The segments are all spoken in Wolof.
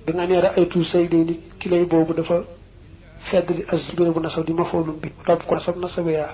bi nga nee ra'aytu saydayni kilay boobu dafa fedd di as bérébu nasab di mafoolum bi topp ko nasab yaa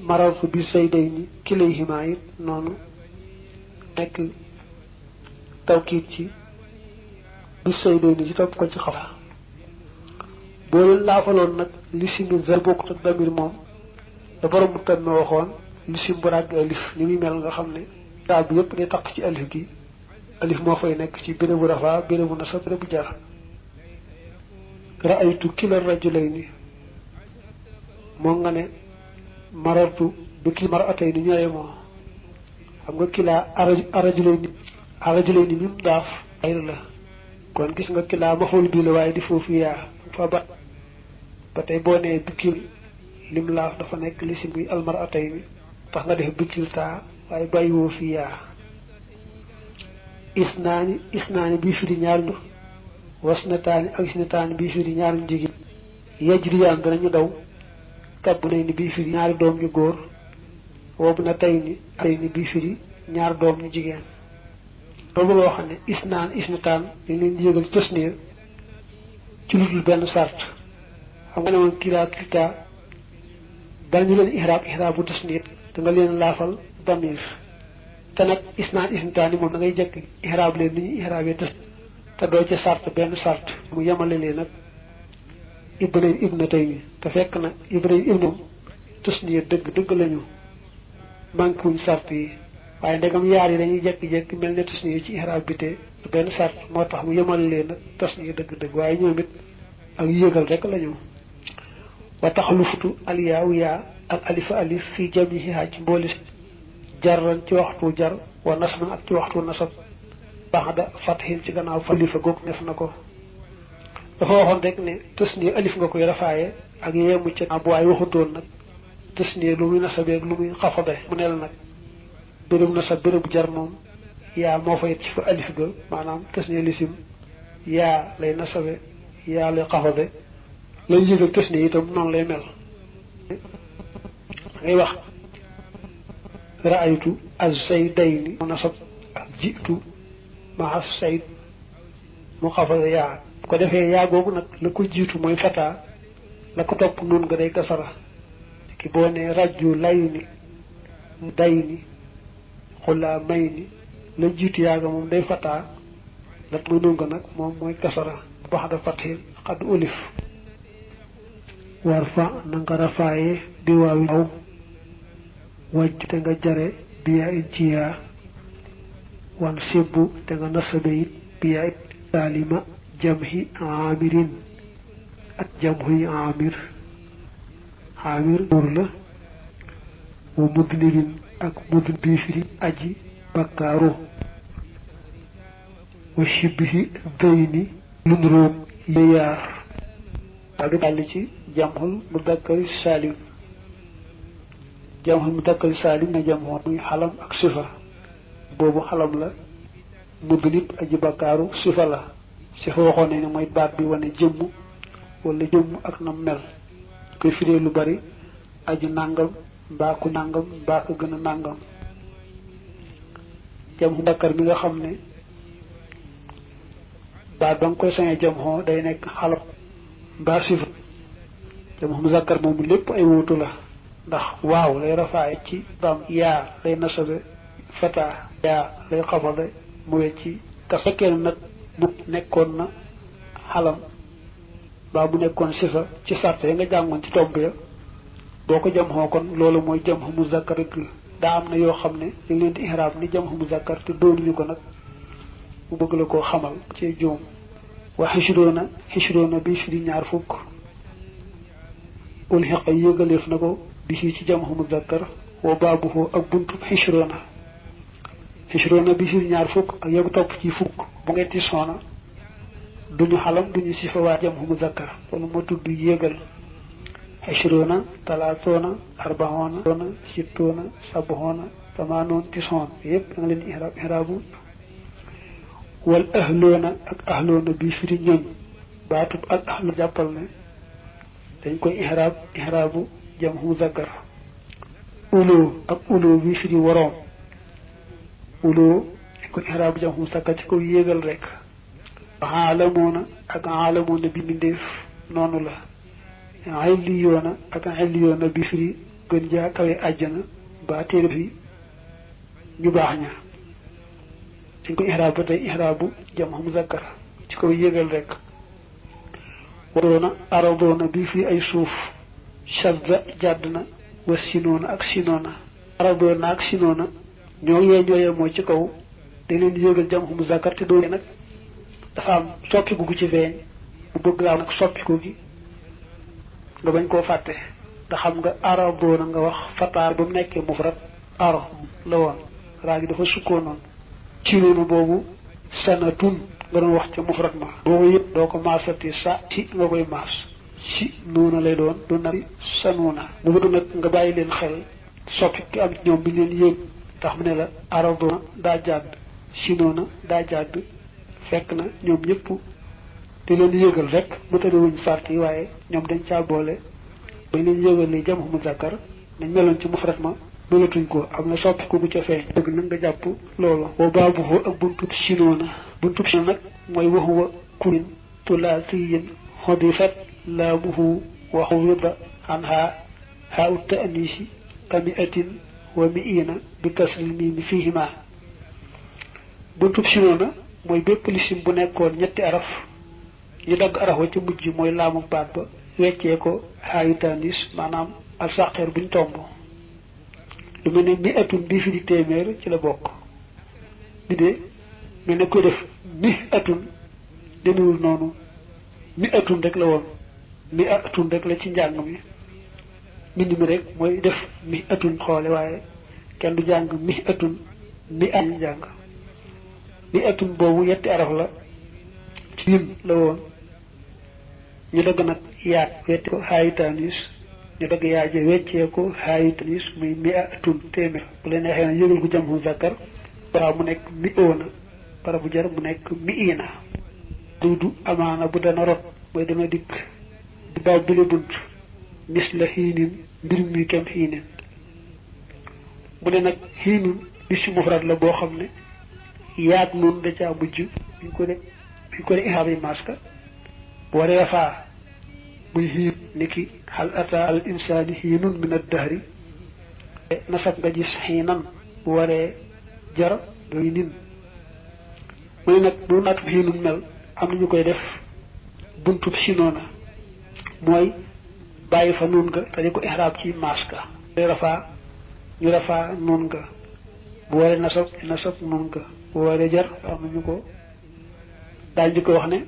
marartu bi saydayni kilayhimaa it noonu nekk tawkiit ci bi saydayni ci topp ko ci xafa boo leen laafaloon nag li simin zal bokkut ak damir moom da borom mu tànn waxoon li sim bu ràgg alif ni muy mel nga xam ne taa bi yëpp day taq ci alif gi alif moo fay nekk ci bérébu rafaa bérébu nasab bérébu jar ra'aytu kila rajulayni moo nga ne marartu bi kil mar'atayni ñooye moo xam nga kilaa arajulayni mim daaf ayr la kon gis nga kilaa mafool bii la waaye di foofu yaa fa ba tey boo nee bikkil lim laaf dafa nekk li si muy almar'atayni tax nga def bikkil taa waaye bàyyiwoo fi yaa isnaani bii firi ñaar ñu wasnataani ak isnataani bii firi ñaar ñu jigéen yajriyaan danañu daw kabb nay ni bii firi ñaari doom ñu góor woobu na tey ni bii firi ñaar doom ñu jigéen loolu loo xam ne isnataan dañ leen di yëgal tasniya ci lu dul benn sart xam nga ne woon kiltaa danañu leen ihraab bu tasniya da nga leen laafal damir te nag isnataan yi moom da ngay jëkk ihraab leen ni ñu ihraabee tas te doo ca sart benn sart mu yemale leen nag ibnatayni te fekk na ibnum tasniya dëgg lañu manqué wuñ sart yi waaye ndegam yaar yi dañuy jekki-jekki mel ne tasniya ci ihraab bi te benn sart moo tax mu yemale leen nag tasniya dëgg waaye ñoom it ak yëgal rek lañu wa taxlufutu al yaaw yaa al alifa alif fii jamiha ci mboolis jarran ci waxtu jar wa nasban ak ci waxtu nasab baxda fathin ci gannaaw fa alifa goog def na ko dafa waxoon rek ne tasniya alif nga koy rafaaye ak yeemu ca bu waay waxutoon nag tasniya lu muy nasabeeg lu muy xafade mu ne la nag bérébu nasab bérébu jar moom yaa moo fay ci fa alif ga maanaam tasniya lisim yaa lay nasabe yaa lay xafade lay yëgal tasniya itam noonu lay mel ngay wax ra'aytu az-zaydayni mu nasab ak jiitu maa sayd mu xafade yaa bu ko defee yaa googu nag la ko jiitu mooy fataa la ko topp noonu nga day kasara ki boo ne rajju layni dayni xulaa mayni la jiitu yaa nga moom day fataa la muy noonu nga nag moom mooy kasara baxda fathil xad ulif war fa na nga rafaaye bi waawi aw wàjj te nga jare biyaa in ci yaa wan sibbu te nga nasabe it biyaa it saalima jamhi amirin ak jamhuy amir góor la wa mudnirin ak mudn bii firi aji bakkaaru wa shibhi dayni lun roog yeyaar ak dàll ci jamhul mudakkari salim jamhul mudakkari salim na jamhul muy xalam ak sifa boobu xalam la mudnit aji bakkaaru sifa la sifa waxoon nañ ne mooy baat bi wane jëmm wala jëmm ak na mel koy firee lu bari aji nàngam mbaa ku nàngam mbaa ko gën a nàngam jam xu ndakkar mi nga xam ne baat ba nga koy sañee jam xoo day nekk xalab mbaa sifa jam xu muzakkar moomu lépp ay wuutu la ndax waaw lay rafaay ci dam yaa lay nasabe fata yaa lay xafale mu wecci ka fekkee nag bu nekkoon na xalam baa bu nekkoon sifa ci sart ya nga jàngoon ci tomb ya boo ko jam xoo kon loolu mooy jam xu muzakkar rek daa am na yoo xam ne dañ leen di ihraab ni jam xu muzakkar te doonuñu ko nag mu bëgg la koo xamal ci joom wa xisroona bi firi ñaar fukk ul xeqa yëgaleef na ko bi ci jam xu muzakkar wa baabuhu ak buntu xisroona bi firi ñaar fukk ak yegu topp ci fukk bu ngeen ci soona duñu xalam duñu sifa waa jam xu muzakkar loolu moo tudd yéegal xisroona talaatoona arbaxoona soona sittoona saboxoona tamaanoon tisoon yëpp da nga leen ihraabu wal ahloona ak ahloona bii firi ñoñ baatub ak ahlu jàppal ne dañ koy ihraabu jam xu muzakkar uloo ak uloo bii firi waroom uloo dañ koy ihraabu jam xu muzakkar ci kaw yéegal rek aalamuuna ak aalamuuna bi mbindeef noonu la illiyoona ak illiyoona bi firi gën jaa kawe àjjana ba téere fi ñu baax ña dañ ko ihraab ba tey ihraabu jam muzakkar ci kaw yégal rek waroona aradoona bi firi ay suuf shadda jàdd na wa sinoona ak sinoona aradoona ak sinoona ñooyee moo ci kaw dañ leen yégal jam muzakkar te doo nag dafa am soppiku gu ci feeñ bu bëgg laa nag soppiku gi nga bañ koo fàtte te xam nga aradoona nga wax fataar ba mu nekkee mufrad aro la woon raa gi dafa sukkoo noonu sinoona boobu sanatun nga doon wax ca mufrad ma boobu yëpp doo ko maasati sa ci nga koy maas si nuuna lay doon du nag sanuuna bu bëgg nag nga bàyyi leen xel soppi ki am ñoom bi leen yéeg tax mu ne la aradoona daa jàdd sinoona daa jàdd fekk na ñoom ñëpp di leen yéegal rek mu tëdd wuñ sart yi waaye ñoom dañ caa boole bañ leen yéegal li jam muzakkar nañ meloon ci mufrad ma mënatuñ ko am na soppiku bu ca feeñ bëgg nag nga jàpp loolu wa baabuhu ak buntub sinoona nag mooy waxuwa kurin tulaasiyin xodifat laamuhu wa xuwida anha haa ut ta'nisi ka mi'atin wa mi'ina bi kasril miimi fihima buntub sinoona mooy bépp lisim bu nekkoon ñetti araf ñu dagg araf wa ca mujj mooy laamu baat ba weccee ko xaayu tanis maanaam al saqeer buñ tomb lu mel ne mi atun bii fi di téeméer ci la bokk bi de mel ne koy def mi atun demewul noonu mi atun rek la woon mi atun rek la ci njàng mi mbind mi rek mooy def mi atun xoole waaye kenn du jàng mi atun mi at jàng mi atun boobu yetti araf la ci lim la woon ñu dagg nag yaat wetti ko xaayu tanis ñu dagg yaaje weccee ko xaayu tanis muy mi atun téeméer bu leen neexee na yëgal ko jam muzakkar bara mu nekk mi oona bara bu jar mu nekk mi iina du amaana bu dana rot mooy dana dikk di baaw bile bunt mis la xiinin mbir mi kem xiinin mu ne nag xiinun bis ci mufrad la boo xam ne yaag noonu da caa mujj biñ ko de ihraab yi maska bu waree rafaa muy xiin niki hal ata al insaani xiinun min ad-dahri nasab nga gis xiinan bu waree jar doy nin mu ne nag bu naatu xiinun mel am na ñu koy def buntub sinoona mooy bàyyi fa nun nga te di ko ihraab ci maska rafaa ñu rafaa nun nga bu waree nasab nun nga bu waree jar am na ñu ko daal di ko wax ne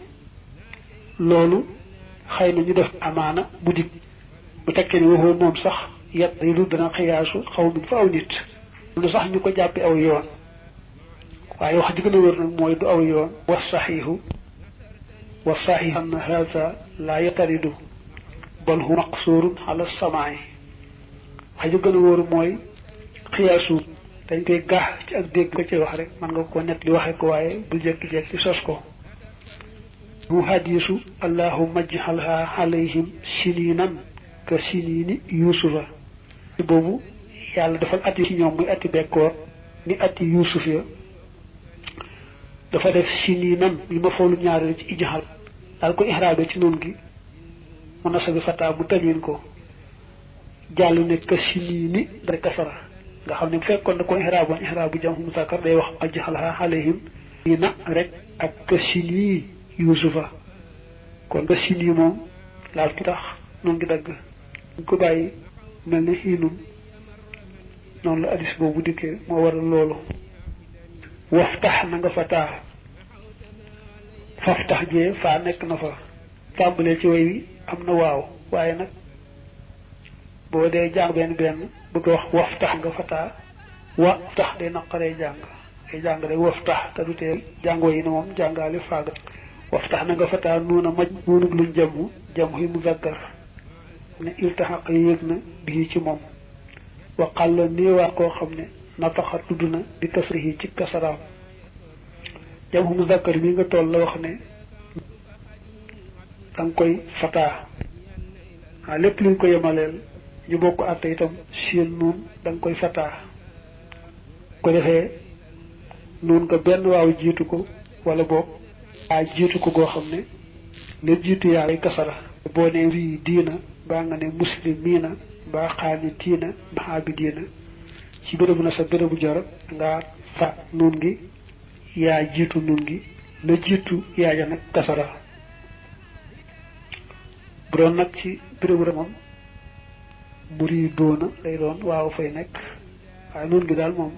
loolu xëy na ñu def amaana bu dig bu tekkee ne waxoo moom sax yet day lu dana xiyaasu xaw min fa aw nit lu sax ñu ko jàppe aw yoon waaye wax ji gën a wér nag mooy du aw yoon wa saxiixu an haza laa yataridu bal hu maqsurun ala samaai wax ji gën a wóor mooy xiyaasu dañ koy gaax ci ak dégg ko ci wax rek man nga ko net li waxe ko waaye bu jekki-jekki sos ko mu hadisu allahumma ij'alha alayhim sininan ka sinini yusufa boobu yàlla defal ati ci ñoom muy ati bekkoor ni ati yusuf ya dafa def sininan li ma foolu ñaareel ci ij'al daal ko ihraabe ci noonu gi mu nasabi fata mu tañin ko jàll ne ka sinini da kasara nga xam ne bu fekkoon da ko ihraaboon ihraabu jam muzakkar day wax ij'alha alayhim sina rek ak ka sini yusufa kon ka sini moom laal ki tax noonu ngi dagg ñu ko bàyyi mel ni xiinum noonu la addis boobu dikkee moo waral loolu waftax na nga fataa faftax jee faa nekk na fa tàmbalee ci way wi am na waaw waaye nag boo dee jàng benn bëgg a wax waftax nga fataa wa tax day naqaree jàng day jàng rek waftax te du tee jàngoo yi ne moom jàngaale faaga waftax na nga fataa nuuna maj nuunug luñ jam yi muzakkar ne iltaxaq yéeg na bii ci moom waqal la néewaa koo xam ne nataxa tudd na bi kasrihi ci kasaraam jam muzakkar mi nga toll la wax ne danga koy fataa waaw lépp luñ ko yemaleel ñu bokk àtte itam seen nuun danga koy fataa ko defee nuun nga benn waaw jiitu ko wala boog yaa jiitu ko goo xam ne la jiitu yaa lay kasara boo ne rii diina baa nga ne muslimiina mbaa xaanitiina mbaa abidiina ci bérébu na sa bérébu jar nga fa nun gi yaa jiitu nun gi la jiitu yaa ja nag kasara bu doon nag ci bérébu rek moom muriidoona lay doon waaw fay nekk waaye nun gi daal moom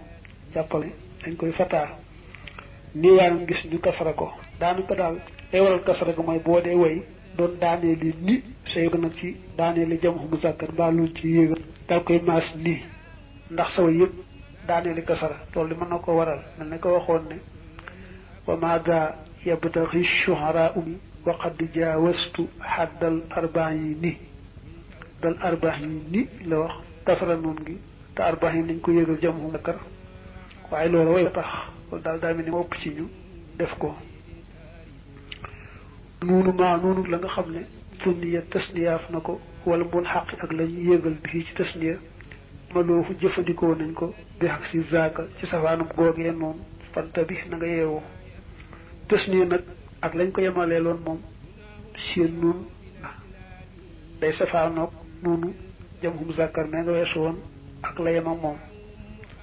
jàppale dañ koy fataa nii waanam gis ñu kasara ko daanaka daal day waral kasara ko mooy boo dee way doon daanee li ni say gën a ci daanee li jam mu zakkar mbaa luñ ci yéegal daal koy maas nii ndax sa way yëpp daanee li kasara loolu li mën na ko waral mel ne ko waxoon ne wa maada yabtaxi shuhara umi wa qad jaawastu xaddal arbaax yi ni dal arbaax yi ni la wax kasara noonu gi te arbaax yi nañ ko yéegal jam mu zakkar waaye loolu way tax loolu daal daa mel ni ma ëpp ci ñu def ko noonu maa noonu la nga xam ne sunniya tasniyaaf na ko wala mbul xaq ak la ñu yéegal bi ci tasniya ma loofu jëfandikoo nañ ko bi xaq si zaaka ci safaanum googee noonu fanta bi na nga yeewoo tasniya nag ak lañ ko yemalee loon moom seen noonu day safaanoog noonu jam hum zakkar mais nga weesu woon ak la yem ak moom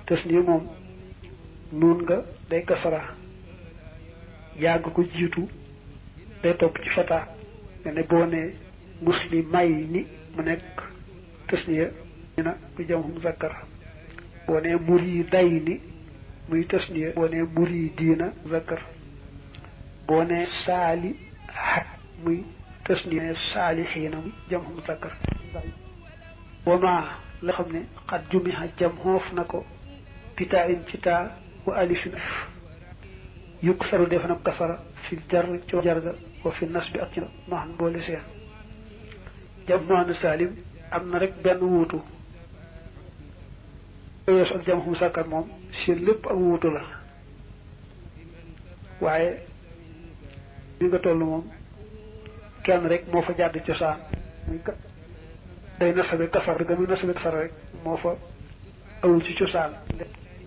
tasniya moom noon nga day kasara yàgg ko jiitu day topp ci fata nga ne boo ne muslimay ni mu nekk tasniya ñu na bu jamhum zakkar boo ne muriday ni muy tasniya boo ne muridina zakkar boo ne saali hat muy tasniya ne saalihiina muy jamhum zakkar wama la xam ne xat jumiha jam xoof na ko pitaa in ci taa wa alifin yukk saru def na kasara fil jar ci jarga wa fi nas bi ak ci maxan boole seen jam moana salim am na rek benn wuutu weesu ak jam xum sàkkar moom seen lépp ak wuutu la waaye bi nga toll moom kenn rek moo fa jàdd cosaan muy day nasabe kasara ga muy nasabe kasara rek moo fa awul ci cosaan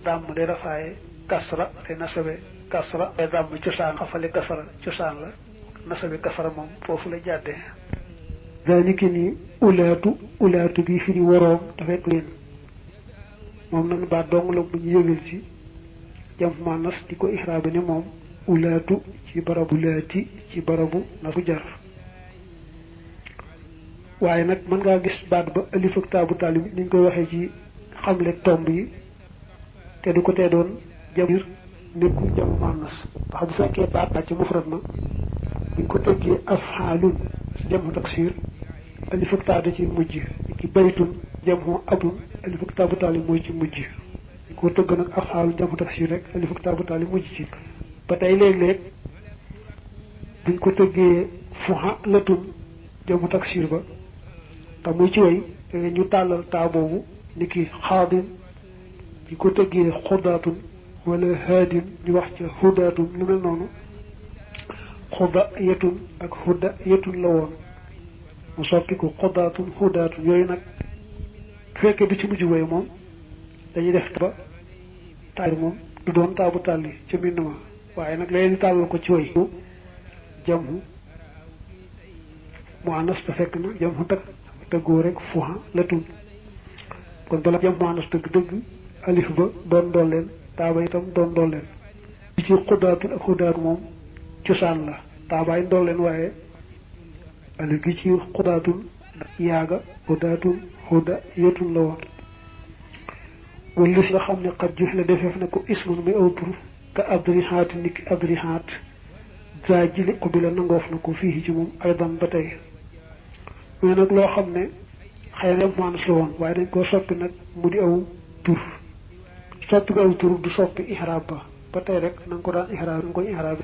dàmm day rafaaye kasra day nasabe kasra day dàmm cosaan xafale kasara cosaan la nasabe kasara moom foofu la jàddee daaniki ni ulaatu bi fi di waroom dafay leen moom nag baat dong la bu ñu yëgal ci jam ma nas di ko ixraabi ne moom ulaatu ci barabu laati ci barabu nasu jar waaye nag mën ngaa gis baat ba alif ak taabu taalim niñ koy waxee ci xamle tomb yi te du ko tee doon jamir nekkul jamu muannas ndax bu fekkee baat ci mufrad ma buñ ko tëggee afxaalun ci jamu taksir alif ak taa da ci mujj ki baytun jamu abun alif ak taabu taalim mooy ci mujj buñ ko tëgg nag afxaalun jamu taksir rek alif ak taabu taalim mujj ci ba tey léeg-léeg buñ ko tëggee fuxaalatun jamu taksir ba te muy ci way ñu tàllal taa boobu ni ki xaadin ci ko tëggee xudaatun wala haadin ñu wax ca xudaatun lu mel noonu xuda yetun ak xuda yetun la woon mu soppi ko xudaatun xudaatun yooyu nag fekkee bi ci mujj way moom dañuy def ba taar moom du doon taabu tàlli ca mbind ma waaye nag leen tàllal ko ci way jamhu mu anas te fekk na jamhu tëggoo rek fuha la tun kon bala jam maanas dëgg-dëgg alif ba doon dolleen taaba itam doon dolleen li ci xudaatun ak xudaatu moom cosaan la taabaay dolleen waaye alif gi ci xudaatun yaaga xudaatun xuda yetun la woon wala li nga xam ne xat jux la defeef na ko ismun muy aw tur ka adrihaat niki adrihaat za jili xubila nangoof na ko fii ci moom aydan ba tey mais nag loo xam ne xëy na maanas la woon waaye dañ koo soppi nag mu di aw tur soppi ko aw tur du soppi ihraab ba tey rek na nga ko daan ihraab nga koy ihraab